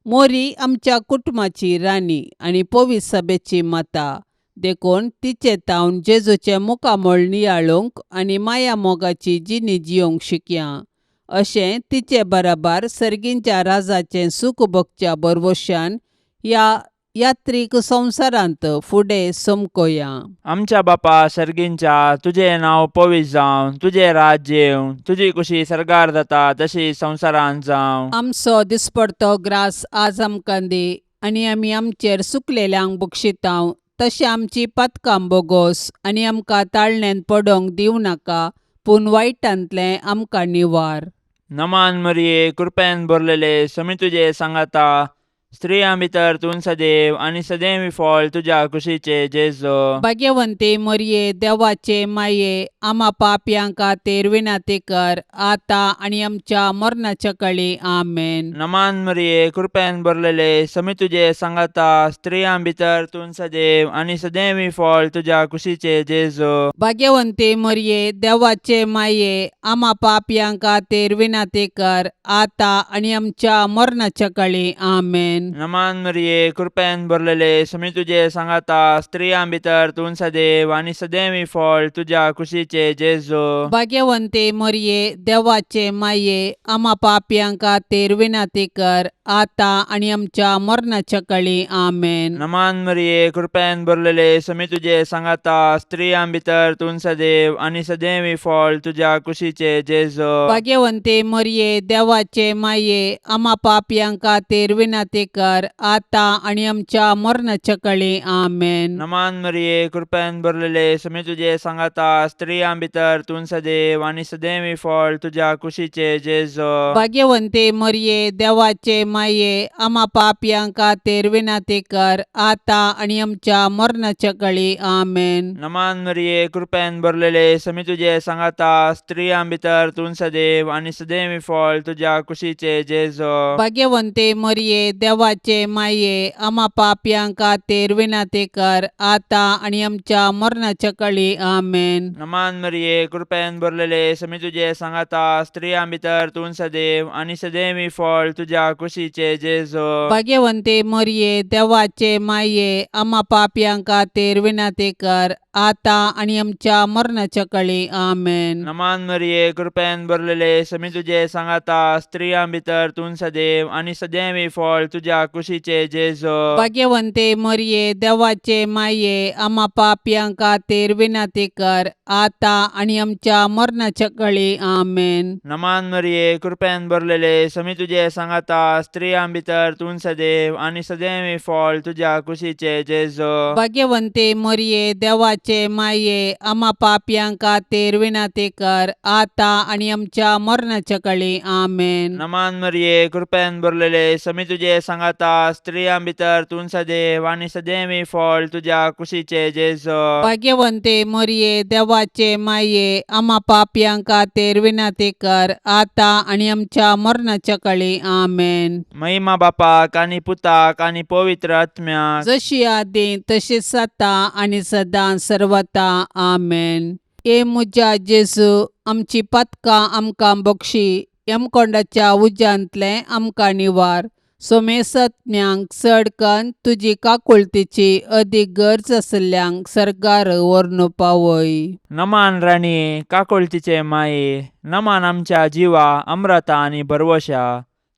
मोरी आमच्या कुटुंबाची राणी आनी पवित्र सभेची माता, देखून तिचे तावन जेजूचें मुखामळ नियाळूंक आनी माया मोगाची जिणी जियोंक शिकया. अशें तिचे बराबर सर्गींच्या राजाचें सूख भोगच्या भरवशान ह्या यात्रीक संवसारांत फुडें समकोया. आमच्या बापा सर्गींच्या, तुजें नांव पवित्र जावं, तुजें राज्य येवं, तुजी कुशी सर्गार जाता तशी संवसारांत जावं. आमचो दिसपडतो ग्रास आज आमकां दी आनी आमी आमचेर सुकलेल्यांक बक्षितांव तशें आमची पातकां बोगोस आनी आमकां ताळण्यांत पडोंक दिवं नाका, पूण वायटांतलें आमकां निवार. नमान मरिये, कृपेन भरलेले, समी तुजे सांगाता, स्त्रियां भितर तूं सदैव आनी सदैव फळ तुज्या कुशीचे जेजू. भाग्यवंती मरिये, देवाचे माये, आमा पापयां खातीर विनंती कर, आतां आनी आमच्या मरणाच्या कळी. आमेन. नमान मरिये, कृपेन भरलेले, समी तुजे सांगाता, स्त्रियां भितर तूं सदैव आनी सदैव फळ तुज्या कुशीचे जेजू. भाग्यवंती मरिये, देवाचे माये, आमा पापयां खातीर विनंती कर, आतां आनी आमच्या मरणाच्या कळी. आमेन. नमान मरिये, कृपेन भरलेले, समी तुजे सांगाता, स्त्रियां भितर तूं सदैव आनी सदैव फळ तुज्या कुशीचे जेजू. भाग्यवंती मरिये, देवाचे माये, आमा पापयां खातीर विनंती कर, आतां आनी आमच्या मरणाच्या कळी. आमेन. नमान मरिये, कृपेन भरलेले, समी तुजे सांगाता, स्त्रियां भितर तूं सदैव आनी सदैव फळ तुज्या कुशीचे जेजू. भाग्यवंती मरिये, देवाचे माये, आमा पापयां खातीर विनंती कर, आतां आनी आमच्या मरणाच्या कळी. आमेन. नमान मरिये, कृपेन भरलेले, समी तुजे सांगाता, स्त्रियां भितर तूं सदैव आनी सदैव फळ तुज्या कुशीचे जेजू. भाग्यवंती मरिये, देवाचे माये, आमा पापयां खातीर विनंती कर, आतां आनी आमच्या मरणाच्या कळी. आमेन. नमान मरिये, कृपेन भरलेले, समी तुजे सांगाता, स्त्रियां भितर तूं सदैव आनी सदैव फळ तुज्या कुशीचे जेजू. भाग्यवंती मरिये, देवाचे माये, आमा पापयां खातीर विनंती कर, आतां आनी आमच्या मरणाच्या कळी. आमेन. नमान मरिये, कृपेन भरलेले, समी तुजे सांगाता, स्त्रियां भितर तूं सदैव आनी सदैव फळ तुज्या कुशीचे जेजू. भाग्यवंती मरिये, देवाचे माये, आमा पापयां खातीर विनंती कर, आतां आनी आमच्या मरणाच्या कळी. आमेन. नमान मरिये, कृपेन भरलेले, समी तुजे सांगाता, स्त्रियां भितर तूं सदैव आनी सदैव फळ तुज्या तुज्या कुशीचे जेजो. भाग्यवंते मरये, देवाचे माये, आमा पापयां खातीर विनंती कर, आतां आनी आमच्या मरणाच्या कळी. आमेन. नमान मरिये, कृपेन भरलेले, समी तुजे सांगाता, स्त्रियां भितर तूं सदैव आनी सदैव फळ तुज्या कुशीचे जेजो. भाग्यवंते मरये, देवाचे माये, आमा पापयां खातीर विनंती कर, आतां आनी आमच्या मरणाच्या कळी. आमेन. नमान मरिये, कृपेन भरलेले, समी तुजे सांगाता, स्त्रियां भितर तूं सदैव आनी सदैव फळ तुज्या कुशीचे जेजो. भाग्यवंते मरये, देवाचे माये, आमा पापयां खातीर विनंती कर, आतां आनी आमच्या मरणाच्या कळी. आमेन. महिमा बापाक आनी पुताक आनी पवित्र आत्म्याक. जशी आदी तशीच आतां आनी सदां सर्वता. आमेन. ए म्हज्या जेजू, आमची पातकां आमकां बक्षी, यमकोंडाच्या उज्यांतलें आमकां निवार, सोमेसत्म्यांक चड कन्न तुजी काकुळतीची अदीक गरज आशिल्ल्यांक सर्गार व्हरून पावय. नमान राणये, काकुळतीचे माये, नमान आमच्या जिवा अम्रता आनी भरवशा,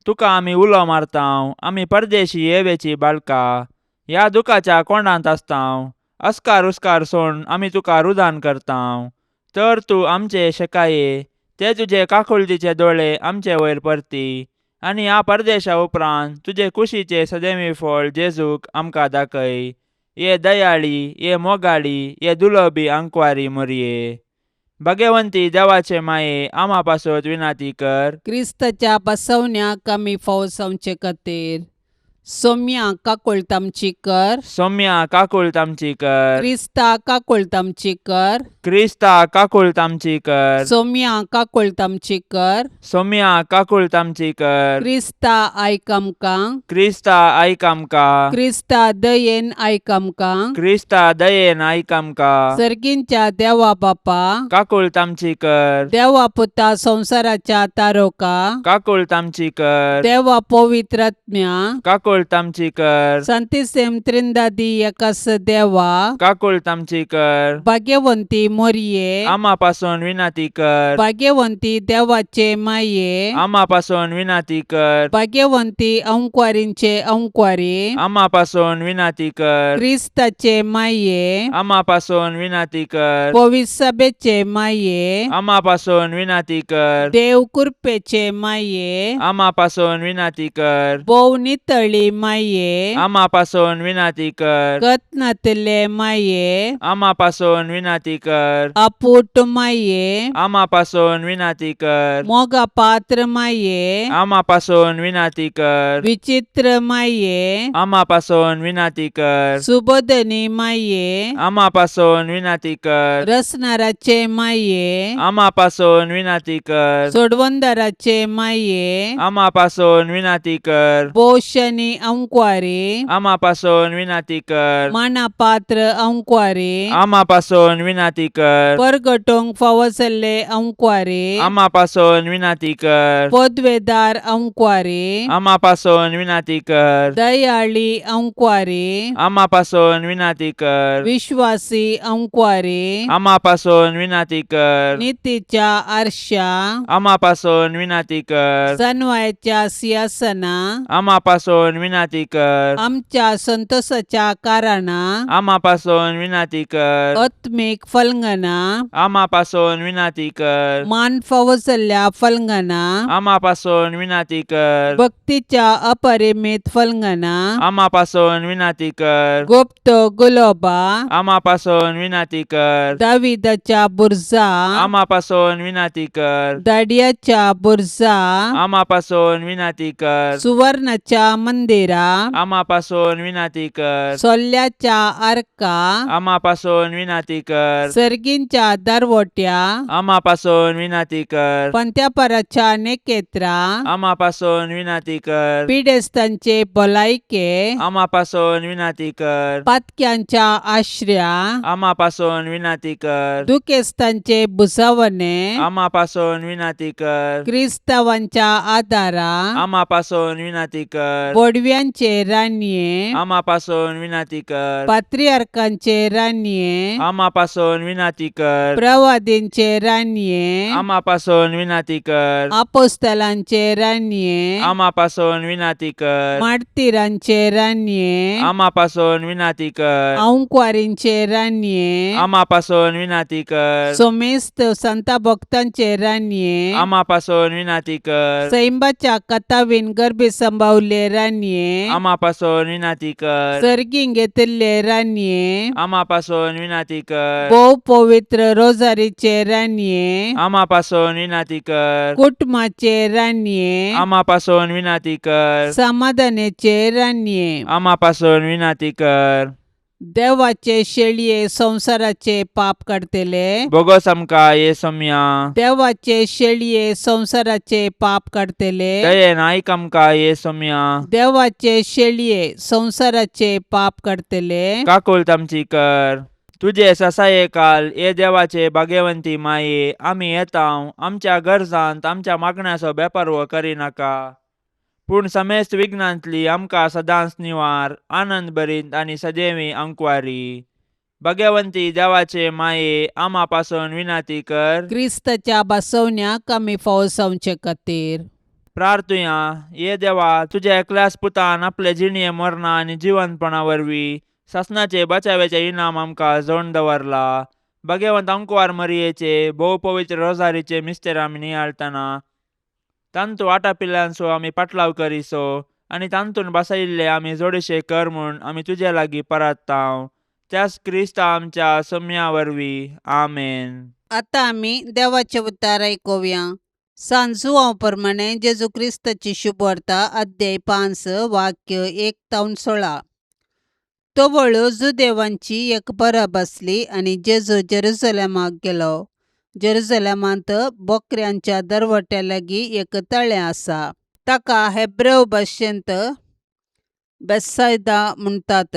तुका आमी उलो मारतांव, आमी परदेशी येवेची बाळका ह्या दुखाच्या कोंडांत आसतांव, अस्कार उस्कार सोड आमी तुका रुदान करतांव, तर तूं आमचे शेकाये ते तुजे काकुळतीचे दोळे आमचे वयर परती आनी ह्या परदेशा उपरांत तुजे कुशीचे सदैवी फळ जेजूक आमकां दाखय. ये दयाळी, ये मोगाळी, ये दुलबी आंकवारी मोरये, भगवंती देवाचे माये, आमा पासत विनाती कर. क्रिस्ताच्या बसवण्याक आमी फावो जावचे खातीर सोम्या काकुळट आमची कर. सौम्या काकुळट आमची कर. क्रिस्ता काकुळट आमची कर. क्रिस्ता काकुळट आमची कर. सोम्या काकुळट आमची कर. सौम्या काकुळट आमची कर. क्रिस्ता आयक आमकां. क्रिस्ता आयक आमकां. क्रिस्ता दयेन आयक आमकां. क्रिस्ता दयेन आयक आमकां. सर्गींच्या देवा बापा, काकुळट आमची कर. देवा पुता संवसाराच्या तारोका, काकुळट आमची कर. देवा पवित्रात्म्या, काकुळट आमची कर. संतिसेम त्रिंदादी एकास देवा, काकुळट आमची कर. भाग्यवंती मोरये, आमा पासून विनंती कर. भाग्यवंती देवाचे माये, आमा पासून विनंती कर. भाग्यवंती अंकवारींचे अंकवारी, आमा पासून विनंती कर. क्रिस्ताचे माये, आमा पासून विनंती कर. पविसभेचे माये, आमा पासून विनंती कर. देव कृपेचे माये, आमा पासून विनंती कर. भोव नितळी माये, आमा पासून विनंती कर. कत्नातले माये, आमा पासून विनंती कर. अपूट माये, आमा पासून विनंती कर. मोगा पात्र माये, आमा पासून विनंती कर. विचित्र माये, आमा पासून विनंती कर. सुबोधनी माये, आमा पासून विनंती कर. रसनाराचे माये, आमा पासून विनंती कर. सोडवंदाराचे माये, आमा पासून विनंती कर. पोशनी अंकवारी, आमा पासून विनंती कर. मानापात्र अंकवारी, आमा पासून विनंती कर. परगटोंक फावो जाल्ले अंकवारी, आमा पासून विनंती कर. पदवेदार अंकवारी, आमा पासून विनंती कर. दयाळी अंकवारी, आमा पासून विनंती कर. विश्वासी अंकवारी, आमा पासून विनंती कर. नितीच्या आरशा, आमा पासून विनंती कर. सनवायच्या सिंहासना, आमा पासून विनंती कर. आमच्या संतोषाच्या कारणा, आमा पासून विनंती कर. आत्मीक फलंगना, आमा पासून विनंती कर. मान फावो जाल्ल्या फलंगना, आमा पासून विनंती कर. भक्तीच्या अपरिमित फलंगना, आमा पासून विनंती कर. गुप्त गुलोबा, आमा पासून विनंती कर. दाविदाच्या बुर्जा, आमा पासून विनंती कर. दाडियाच्या बुर्जा, आमा पासून विनंती कर. सुवर्णाच्या मंदिरा, आमा पासून विनंती कर. सोल्ल्याच्या आर्का, आमा पासून विनंती कर. सर्गींच्या दरवट्या, आमा पासून विनंती कर. पंत्यापराच्या नेकेत्रा, आमा पासून विनंती कर. पिडेस्तांचे भलायके, आमा पासून विनंती कर. पातक्यांच्या आश्र्या, आमा पासून विनंती कर. दुखेस्तांचे भुजावणे, आमा पासून विनंती कर. क्रिस्तावांच्या आदारा, आमा पासून विनंती कर. बोडव्या बडव्यांचे रानये, आमा पासून विनाती कर. पात्रियार्कांचे रानये, आमा पासून विनाती कर. प्रवादींचे रानये, आमा पासून विनाती कर. आपोस्तलांचे रानये, आमा पासून विनाती कर. मार्तिरांचे रानये, आमा पासून विनाती कर. आंकवारींचे रानये, आमा पासून विनाती कर. सोमेस्त संता भक्तांचे रानये, आमा पासून विनाती कर. सैंबाच्या कथावीन गर्भी संभावले रानये, आमा पासून विनाती कर. सर्गीं घेतिल्ले रानये, आमा पासून विनाती कर. भोव पवित्र रोजारीचे रानये, आमा पासून विनाती कर. कुटुंबाचे रानये, आमा पासून विनाती कर. समाधानाचे रानये, आमा पासून विनाती कर. देवाचे शेळये संवसाराचे पाप काडतले, बोगोस आमकां ये सोम्या. देवाचे शेळये संवसाराचे पाप काडतले, दयेन आयक आमकां ये सोम्या. देवाचे शेळये संवसाराचे पाप काडतले, काकुळट आमची कर. तुजे ससाये काल ये देवाचे भाग्यवंती माये, आमी येता आमच्या गरजांत आमच्या मागण्याचो बेपारवो करिनाका, पूण समेस्त विघ्नांतली आमकां सदांच निवार, आनंद भरीत आनी सदैवी अंकवारी. भाग्यवंती देवाचे माये, आमा पासून विनाती कर. क्रिस्ताच्या बसवण्याक आमी फावो जावचे खातीर प्रार्थुया. ये देवा, तुज्या एकल्याच पुतान आपले जिणये मरणा आनी जिवंतपणा वरवीं सासणाचे बचाव्याचे इनाम आमकां जोडून दवरला. भाग्यवंत अंकवार मरियेचे भोव पवित्र रोजारीचे मिस्तेर आमी नियाळतना तांतू आटापिल्ल्यांचो आमी पाटलाव करिसो आनी तांतून बसयिल्ले आमी जोडशे कर म्हूण आमी तुजे लागीं परात्तांव, त्याच क्रिस्ता आमच्या सोम्या वरवीं. आमेन. आतां आमी देवाचें उतार आयकुया. सान जुआंव प्रमाणे जेजू क्रिस्ताची शुभवार्ता, अध्याय 5, वाक्य 1 तावन 16. तवळ जुदेवांची एक परब आसली आनी जेजू जेरुजलेमाक गेलो. जेरुजलेमांत बोकऱ्यांच्या दरवट्या लागीं एक तळें आसा, ताका हेब्रेव भाशेंत बेत्सैदा म्हणटात.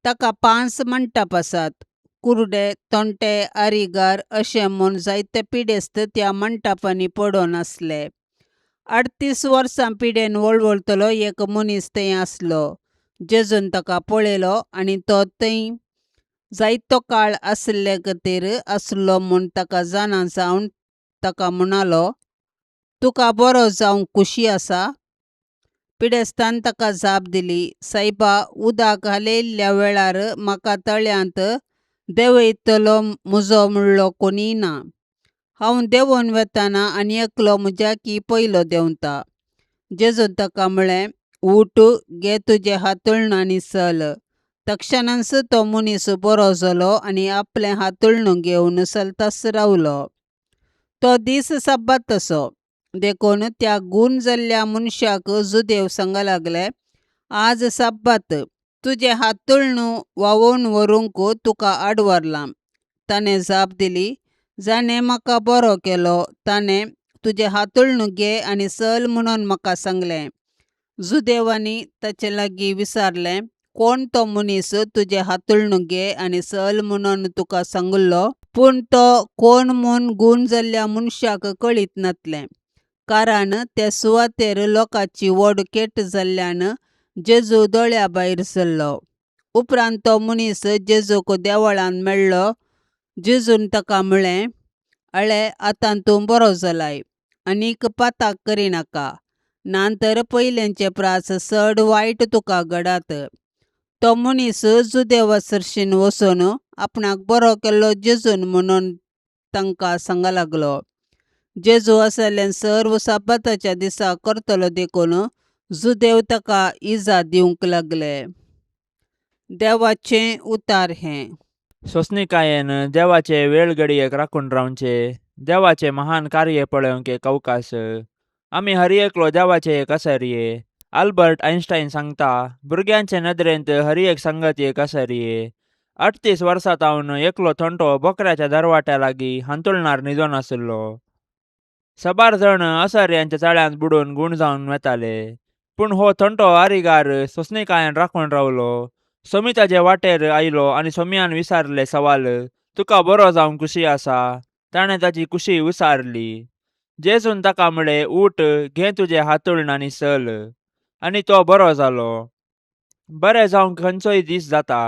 ताका 5 मंटप आसात. कुरडे, तोंटे, आरिगार अशें म्हूण जायते पिडेस्त त्या मंटपांनी पडून आसले. 38 वर्सां पिडेन वळवळतलो एक मनीस थंय आसलो. जेजून ताका पळयलो आनी तो थंय जायतो काळ आशिल्ले खातीर आसलो म्हूण ताका जाणा जावन ताका म्हणालो, तुका बरो जावंक खुशी आसा? पिडेस्तान ताका जाप दिली, सायबा, उदक हालयल्ल्या वेळार म्हाका तळ्यांत देंवयतलो म्हजो म्हणलो कोणीय ना. हांव देंवोन वतना आनी एकलो म्हज्या की पयलो देंवता. जेजून ताका म्हळें, उठ, घे तुजें हातुळण आनी चल. तक्षणांच तो मनीस बरो जालो आनी आपलें हातुळण घेवन चलताच रावलो. तो दीस सब्बात असो, देखून त्या गूण जाल्ल्या मनशाक जुदेव सांगा लागले, आज सब्बात, तुजें हातुळण व्हांवोवन व्हरूंक तुका आडवरलां. ताणें जाप दिली, जाणें म्हाका बरो केलो ताणें तुजें हातुळण घे आनी चल म्हणून म्हाका सांगलें. जुदेवांनी ताचे लागीं विचारलें, कोण तो मनीस तुजें हातुळण घे आनी चल म्हणून तुका सांगिल्लो? पूण तो कोण म्हूण गूण जाल्ल्या मनशाक कळीत नासलें, कारण ते सुवातेर लोकांची व्हड केट जाल्ल्यान जेजू दोळ्या भायर सरलो. उपरांत तो मनीस जेजूक देवळांत मेळ्ळो. जेजून ताका म्हळें, अळे, आतां तूं बरो जालाय, आनीक पाताक करिनाका, नातर पयलेंचे प्रास चड वायट तुका घडात. तो मनीस जुदेवा सरशीन वचून आपणाक बरो केल्लो जेजून म्हणून तांकां सांगा लागलो. जेजू आसलें सर्व सब्बाताच्या दिसा करतलो देखून जुदेव ताका इजा दिवंक लागले. देवाचें उतार हें. सोंसणिकायेन देवाचे वेळ घडयेक राखून रावचे, देवाचे महान कार्य पळोवंक एक अवकाश. आमी हर एकलो देवाचे एक आसरये. आल्बर्ट आयन्स्टायन सांगता, भुरग्यांचे नदरेंत हर एक संगत एक आसरये. 38 वर्सां तावन एकलो थंटो बोकऱ्याच्या दरवाट्या लागीं हांतुळणार न्हिदोन आशिल्लो. साबार जण असर्यांच्या चाळ्यांत बुडून गूण जावन वेताले, पूण हो थंटो आरिगार सोंसणिकायेन राखून रावलो. सोमी ताजे वाटेर आयलो आनी सोम्यान विचारले सवाल, तुका बरो जावंक खुशी आसा? ताणें ताची खुशी विचारली. जेजून ताका म्हळें, उठ, घे तुजें हातुळण आनी चल. आनी तो बरो जालो. बरें जावंक खंयचोय दीस जाता.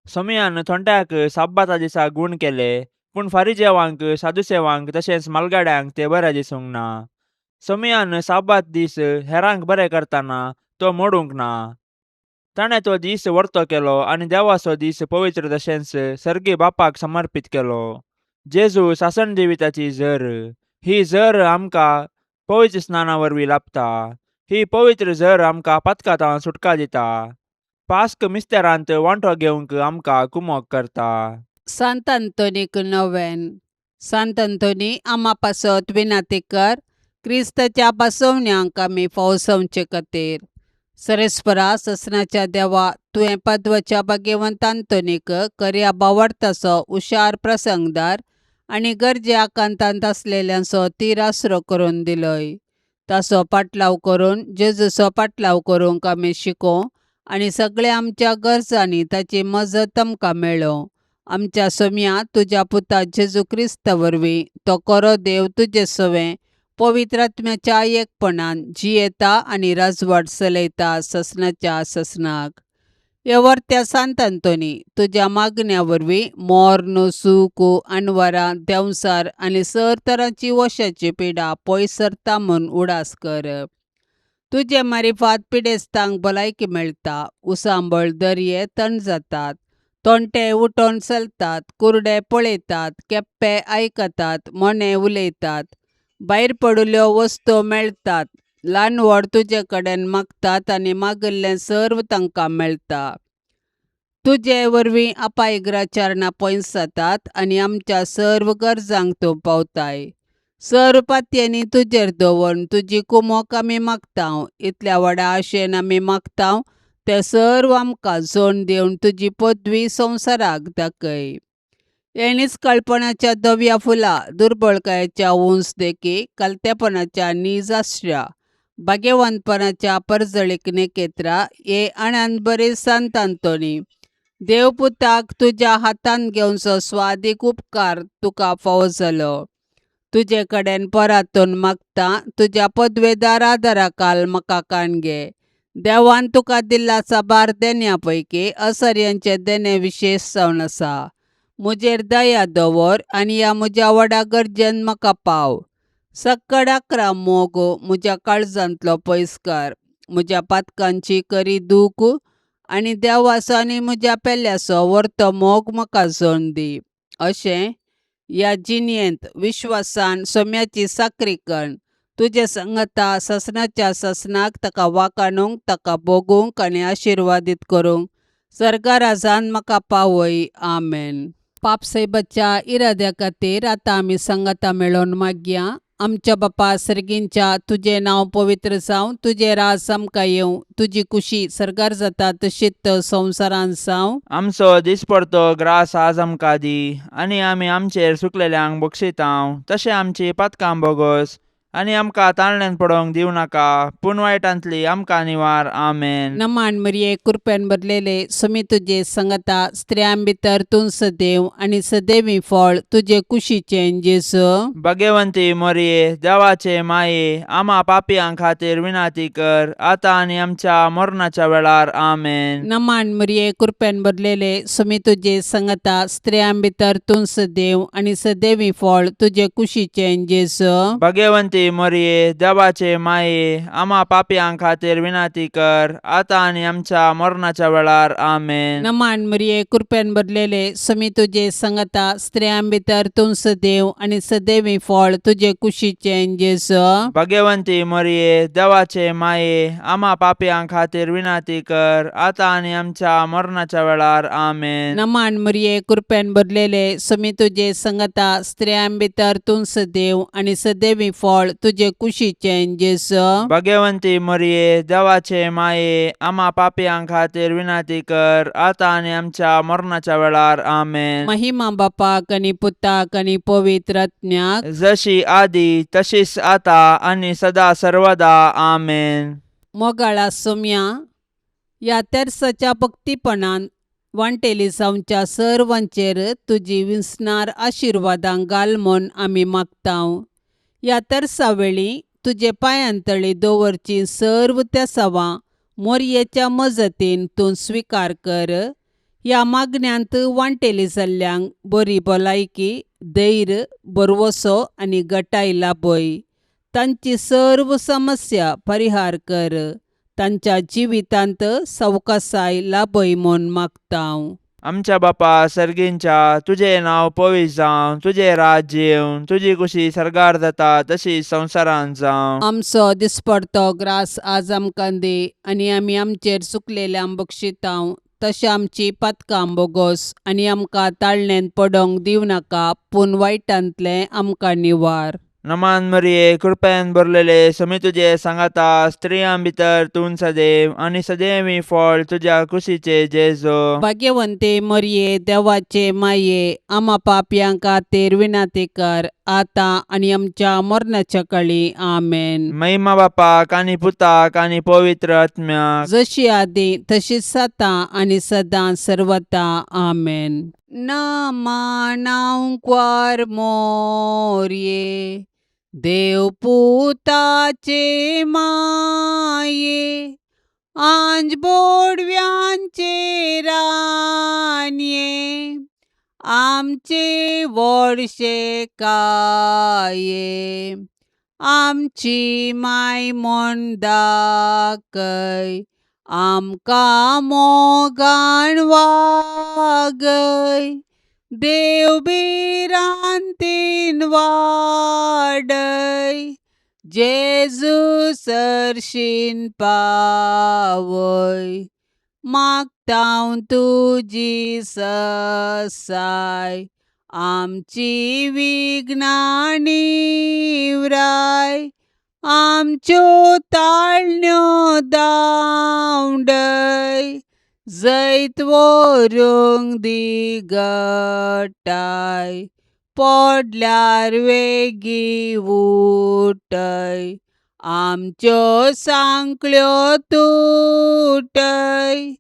सोमयान थोंट्याक साब्बाता दिसा गूण केले, पूण फारिजेवांक, सादुसेवांक तशेंच मालगाड्यांक तें बरें दिसूंक ना. सोमयान साब्बात दीस हेरांक बरें करतना तो मोडूंक ना. ताणें तो दीस वर्तो केलो आनी देवाचो दीस पवित्र तशेंच सर्गी बापाक समर्पीत केलो. जेजू सासण जिविताची झर. ही झर आमकां पवित्र स्नाना वरवीं लाभता. ही पवित्र झर आमकां पातकांत सुटका दिता. पास्क मिस्तेरांत वांटो घेवंक आमकां कुमोक करता. सांत अंतोनीक नोवेन. सांत अंतोनी, आमा पासत विनाती कर, क्रिस्ताच्या पासवण्यांक आमी फावसवचे खातीर. सरेस्परा ससनाच्या देवा, तुवें पद्वच्या भाग्यवंत अंतोनीक करया बावडताचो हुशार प्रसंगदार आनी गरजे आकांतांत आसलेल्यांचो तीर आसरो करून दिलोय. ताचो पाटलाव करून जेजूचो पाटलाव करूंक आमी शिकों आनी सगळ्या आमच्या गरजांनी ताची मजत आमकां मेळों. आमच्या सोम्या तुज्या पुता जेजू क्रिस्ता वरवीं, तो खरो देव, तुजे सवें पवित्र आत्म्याच्या एकपणान जियेता आनी राजवाट चलयता ससनाच्या ससनाक. येवर्त्या सांत अंतोनी, तुज्या मागण्या वरवीं मोर्न, सूख, अनवरां, देंवसार आनी सर तरांची वशाची पिडा पयस सरता म्हूण उडास कर. तुजे मारिफात पिडेस्तांक भलायकी मेळटा, उसांबळ दर्ये थंड जातात, तोंटे उठोन चलतात, कुरडे पळयतात, केप्पे आयकतात, मोने उलयतात, भायर पडिल्ल्यो वस्तू मेळटात, ल्हान व्हड तुजे कडेन मागतात आनी मागिल्लें सर्व तांकां मेळटा. तुजे वरवीं अपायग्राचारणां पयस जातात आनी आमच्या सर्व गरजांक तूं पावताय. सर्व पातयांनी तुजेर दवरून तुजी कुमोक आमी मागता. इतल्या व्हडा आशेन आमी मागता, ते सर्व आमकां जोड दिवन तुजी पदवी संवसाराक दाखय. हेणीच कल्पनाच्या धव्या फुलां, दुर्बळकायेच्या उंच देखी, कलतेपणाच्या नीज आश्र्या, भाग्यवंतपणाच्या परजळीक नेकेत्रा, हे आनंद बरे सांत अंतोनी, देवपुताक तुज्या हातान घेवचो स्वादीक उपकार तुका फावो जालो. तुजे कडेन परातून मागता, तुज्या पदवेदार आदाराखाल म्हाका काण घे. देवान तुका दिल्ला साबार देण्या पैकी असर्यांचे देणें विशेश जावन आसा. म्हजेर दया दवर आनी ह्या म्हज्या व्हडा गरजेन म्हाका पाव. सक्कड आकरा मोग म्हज्या काळजांतलो पयस कर. म्हज्या पातकांची करी दूख आनी देवाचो आनी म्हज्या पेल्याचो वर्तो मोग म्हाका जोड दी. अशें ह्या जिणेंत विश्वासान सोम्याची साकरी कण तुजे संगता ससनाच्या ससनाक ताका वाकाणूंक, ताका भोगूंक आनी आशिर्वादीत करूंक सर्गाराजान म्हाका पावय. आमेन. पापसायबाच्या इराद्या खातीर आतां आमी संगता मेळोवन मागया. आमच्या बापा सर्गींच्या, तुजें नांव पवित्र जावं, तुजें राज आमकां येवं, तुजी कुशी सर्गार जाता तशीच संवसारांत जावं. आमचो दिसपडतो ग्रास आज आमकां दी, आनी आमी आमचेर सुकलेल्यांक बक्षितांव तशें आमची पातकां बोगोस, आनी आमकां ताळण्यान पडोवंक दिवं नाका, पूण वायटांतली आमकां निवार. आमेन. नमान मरिये, कृपेन भरलेले, सुमी तुजे संगता, स्त्रियां भितर तूं सदैव आनी सदैवी फळ तुजे कुशीचें जेजू. भाग्यवंती मोरये, देवाचे माये, आमा पापयां खातीर विनाती कर, आतां आनी आमच्या मरणाच्या वेळार. आमेन. नमान मरिये, कृपेन भरलेले, सुमी तुजे संगता, स्त्रियां भितर तूं सदैव आनी सदैवी फळ तुजे कुशीचें जेजू. भाग्यवंती मोरये, देवाचे माये, आमा पापयां खातीर विनाती कर, आतां आनी आमच्या मरणाच्या वेळार. आमेन. नमान मरिये, कृपेन भरलेले, सुमी तुजे संगता, स्त्रियां भितर तूं सदैव आनी सदैवी फळ तुजे कुशीचें जेजू. भाग्यवंती मोरये, देवाचे माये, आमा पापयां खातीर विनाती कर, आतां आनी आमच्या मरणाच्या वेळार. आमेन. नमान मरिये, कृपेन भरलेले, सुमी तुजे संगता, स्त्रियां भितर तूं सदैव आनी सदैवी फळ तुजे कुशीचें जेजू. भाग्यवंती मोरये, देवाचे माये, आमा पापयां खातीर विनाती कर, आतां आनी आमच्या मरणाच्या वेळार. आमेन. महिमा बापाक आनी पुताक आनी पवित्र आत्म्याक, जशी आदी तशीच आता आनी सदा सर्वदा. आमेन. मोगाळा सोम्या, ह्या तेर्साच्या भक्तीपणान वांटेली जावच्या सर्वांचेर तुजी विसणार आशिर्वादां घाल म्हूण आमी मागतांव. ह्या तेर्सा वेळी तुजे पांयांतळी दवरची सर्व तेसावां मोरयेच्या मजतीन तूं स्विकार कर. ह्या मागण्यांत वांटेली जाल्ल्यांक बरी भलायकी, धैर्य, भरवसो आनी गटाय लाभय. तांची सर्व समस्या परिहार कर. तांच्या जिवितांत सवकासाय लाभय म्हूण मागता. आमच्या बापा सर्गींच्या, तुजें नांव पवित्र जावं, तुजें राज्य येवं, तुजी कुशी सर्गार जाता तशी संवसारांत जावं. आमचो दिसपडतो ग्रास आज आमकां दी आनी आमी आमचेर चुकलेल्यांक बक्षितांव तशें आमची पातकां बोगोस आनी आमकां ताळणेंत पडोंक दिवं नाका, पूण वायटांतलें आमकां निवार. नमान मरिये, कृपेन भरलेले, समी तुजे सांगाता, स्त्रियां भितर तूं सदैव आनी सदैवी फळ तुज्या कुशीचे जेजो. भाग्यवंते मरये, देवाचे माये, आमा पापयां खातीर विनाती कर आतां आनी आमच्या मरणाच्या कळी. आमेन. महिमा बापाक आनी पुताक आनी पवित्र आत्म्याक, जशी आदी तशीच आतां आनी सदां सर्वता. आमेन. नामानांक्वार मोरये, देवपुताचे माये, आंज बोडव्यांचे रानये, आमचे व्हडशे काये, आमची माय म्हूण दाखय, आमकां मोगान वागय, देव भिरांतीन वाडय, जेजू सरशीन पावय, मागता तुजी ससाय, आमची विघ्नां निवराय, आमच्यो ताळण्यो दावंडय, जैत व्हरूंक दी गटाय, पडल्यार वेगीं उठय, आमच्यो सांकळ्यो तुटय,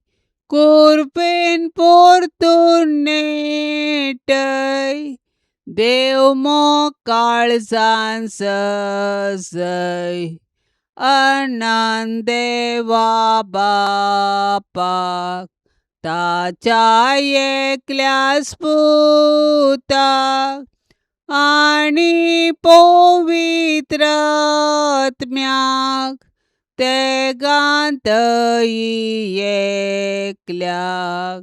कुरपेन परतून नेटय, देव मोग काळजान सजय, अनंत देवा बापाक, ताच्या एकल्याच पुताक आनी पवित्र आत्म्याक, तेगांतय एकल्याक,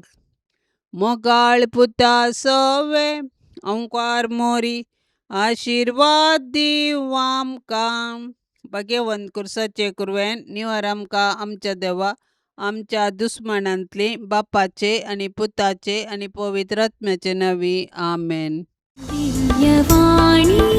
मोगाळ पुता सोवे ओंकार मोरी, आशिर्वाद दिवं आमकां. भाग्यवंत कुर्साचे कुरवेन निवार आमकां आमच्या देवा आमच्या दुस्मानांतली, बापाचे आनी पुताचे आनी पवित्र आत्म्याचे नांवी. आमेन. दिव्यवाणी.